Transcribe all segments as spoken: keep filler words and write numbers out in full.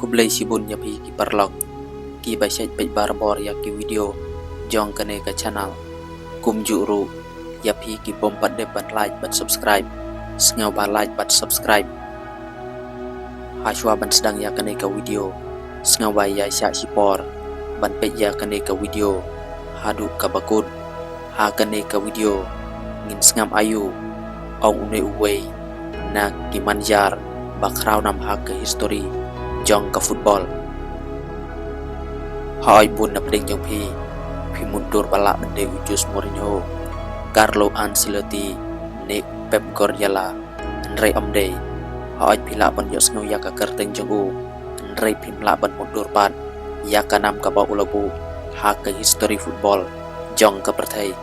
Khublei shibun ïa phi ki paralok kiba shait peit barabor ïa ki video jong kane ka channel. Kumjuh ruh ïa phi kibym pat dep ban like bad subscribe, sngewbha like bad subscribe. Hashwa ban sdang ïa kane ka video, sngewbha ïaishah shipor ban peit ïa kane ka video haduh kaba kut. Ha kane ka video ngin sngap aïu ong une uwei na ki manager ba khraw nam ha ka history jong ka football. Hooid, bun na pdeng jong phi, phi mutdur ba lah ban dei u Jose Mourinho, Carlo Ancelotti ne Pep Guardiola. Hynrei ym dei. Hooid, phi lah ban ïohsngew ïa ka kyrteng jong u, hynrei phim lah ban mutdur pat ïa ka nam kaba u la buh ha ka history football jong ka pyrthei.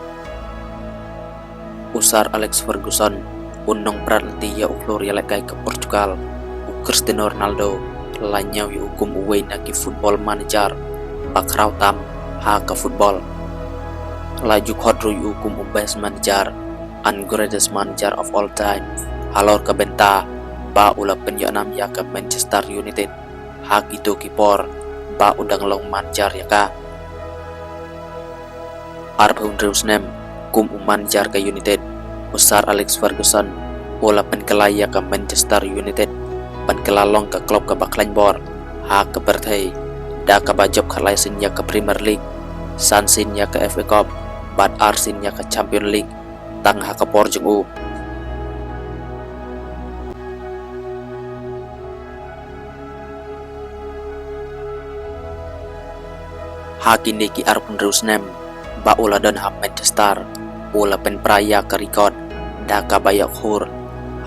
U Sir Alex Ferguson, u nongprat lynti ïa u khlur ïalehkai ka Portugal, u Cristiano Ronaldo, la ñiew ïa u kum uwei na ki football manager ba khraw tam ha ka football. La ju khot ruh ïa u kum u best manager and greatest manager of all time halor ka bynta ba u la pynïoh nam ïa ka Manchester United ha kito ki por ba u dang long manager ïa ka. Arphew hynriew snem kum u manager ka United, u Sir Alex Ferguson u la pynkylla ïa ka Manchester United ban kylla long ka club kaba khlaiñ bor ha ka pyrthei, da kaba jop khatlai sien ïa ka Premier League, san sien ïa ka F A Cup bad ar sien ïa ka Champions League tang ha ka por jong u. Ha kine ki arphew hynriew snem ba u la don ha Manchester, u la pynpra ïa ka record da kaba ïoh khur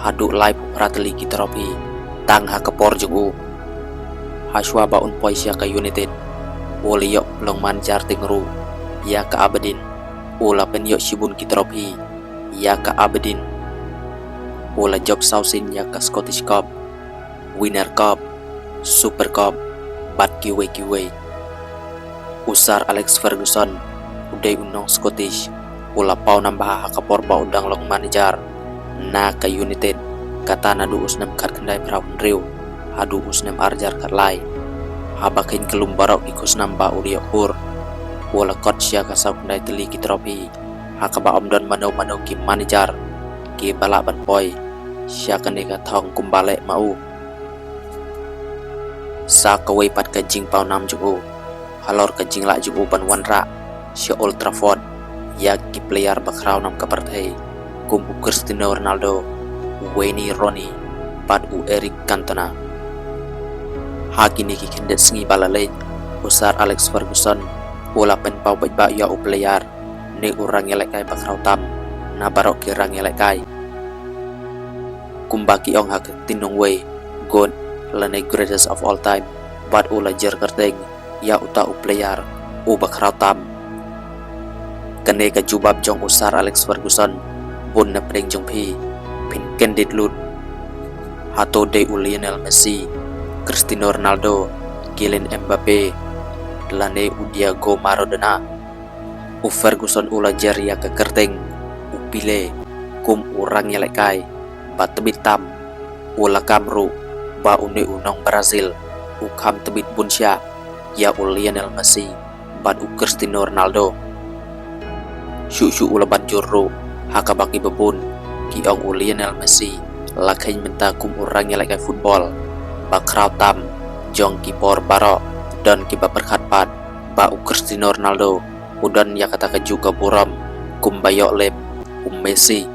haduh laiphew phra tylli ki trophy tang ha ka por jong u. Hashwa ba un poi sha ka United, u la ïoh long manager teng ruh ïa ka Aberdeen. U la pynïoh shibun ki trophy ïa ka Aberdeen. U la jop saw sien ïa ka Scottish Cup, Winner Cup, Super Cup bad kiwei kiwei. U Sir Alex Ferguson u dei u nong Scottish, u la paw nam bha ha ka por ba u dang long manager na ka United, kata naduh u snem khatkhyndai phra hynriew haduh u snem arhajar khatlai. Haba kheiñ kyllum baroh ki khusnam ba u la ïoh khur, u la kot sha ka sawkhyndai tylli ki trophy, ha kaba ym don mano mano ki manager kiba lah ban poi sha kane ka thong kumba leh ma u. Sa kawei pat ka jingpaw nam jong u halor ka jinglah jong u ban wanrah sha Old Trafford ïa ki player ba khraw nam ka pyrthei kum u Cristiano Ronaldo, u Wayne Rooney bad u Eric Cantona. Ha kine ki khyndiat sngi ba la leit, u Sir Alex Ferguson u la pynpaw beit ba ïa u player ne u rangïalehkai ba khraw tam na baroh ki rangïalehkai. Kumba ki ong ha ka ktien nongwei, GOAT lane greatest of all time, bad u la jer kyrteng ïa uta u player uba khraw tam. Kane ka jubab jong u Sir Alex Ferguson, bun na pdeng jong phi phin kyndit lut. Hato dei u Lionel Messi, Cristiano Ronaldo, Kylian Mbappe lane u Diego Maradona? U Ferguson u la jer ïa ka kyrteng u Pele kum u rangïalehkai ba tbit tam. U la kam ruh ba une u nong Brazil u kham tbit bun shah ïa u Lionel Messi bad u Cristiano Ronaldo. Shuh shuh u la ban jur ruh ha kaba kiba bun ki ong u Lionel Messi la kheiñ mynta kum u rangïalehkai football ba khraw tam jong ki por baroh. Don kiba pyrkhat pat ba u Cristiano Ronaldo u don ïa kata kajuh ka burom kumba ïoh lem u Messi.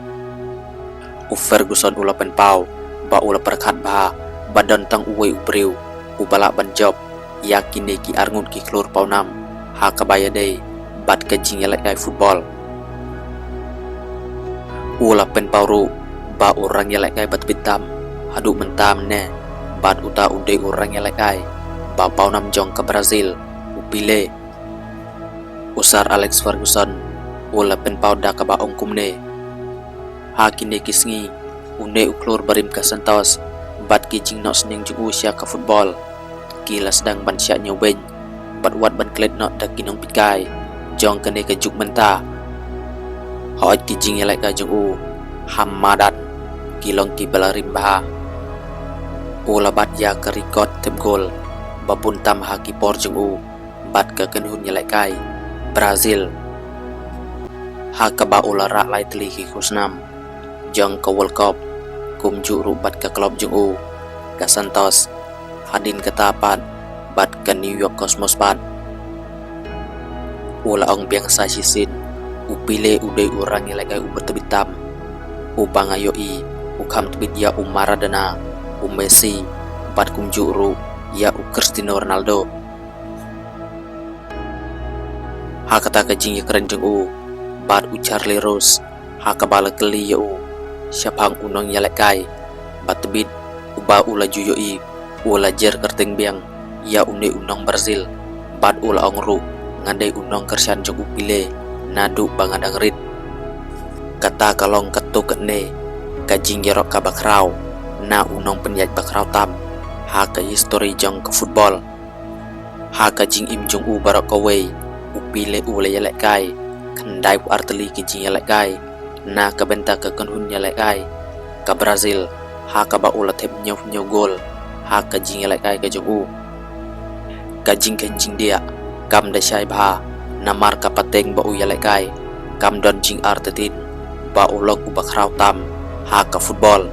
U Ferguson u la pynpaw ba u la pyrkhat bha ba don tang uwei u briew uba lah ban jop ïa kine ki arngut ki khlur pawnam ha kaba ïadei bad ka jingïalehkai football. U la pynpaw ruh ba u rangïalehkai ba tbit tam haduh mynta mynne bad uta u dei u rangïalehkai ba pawnam jong ka Brazil, u Pele. U Sir Alex Ferguson u la pynpaw da kaba ong kumne: Ha kine ki sngi, une u khlur barim ka Santos bad ki jingnoh sneng jong u sha ka football ki la sdang ban shah ñiewbeiñ bad wad ban klet noh da ki nongpeitkai jong kane ka juk mynta. Hooid, ki jingïalehkai jong u ha madan ki long kiba la rim bha. U la bat ïa ka record thep gol ba bun tam ha ki por jong u bad ka kynhun ïalehkai Brazil, ha kaba u la rah lai tylli ki khusnam jong ka World Cup, kumjuh ruh bad ka club jong u, ka Santos, hadien kata pat bad ka New York Cosmos pat. U la ong biang sa shisien, u Pele u dei u rangïalehkai uba tbit tam, uba nga ïohi u kham tbit ïa u Maradona, u Messi, bad kumjuh ruh ïa u Cristiano Ronaldo. Ha kata ka jingïakren jong u bad u Charlie Rose, ha kaba la kylli ïa u shaphang u nongïalehkai ba tbit uba u la ju ïohi, u la jer kyrteng biang ïa une u nong Brazil bad u la ong ruh, nga dei u nongkyrshan jong u Pele naduh ba nga dang rit. Kata ka long katto katne ka jingïaroh kaba khraw na u nongpynïaid ba khraw tam ha ka histori jong ka football. Ha ka jingim jong u baroh kawei, u Pele u la ïalehkai khyndai phew ar tylli ki jingïalehkai na ka bynta ka kynhun ïalehkai ka Brazil, ha kaba u la thep hynñiew hynñiew gol ha ka jingïalehkai ka jong u. Ka jingkheiñ jingdiah kam da shai bha, namar ka pateng ba u ïalehkai kam don jingartatien ba u long uba khraw tam ha ka football.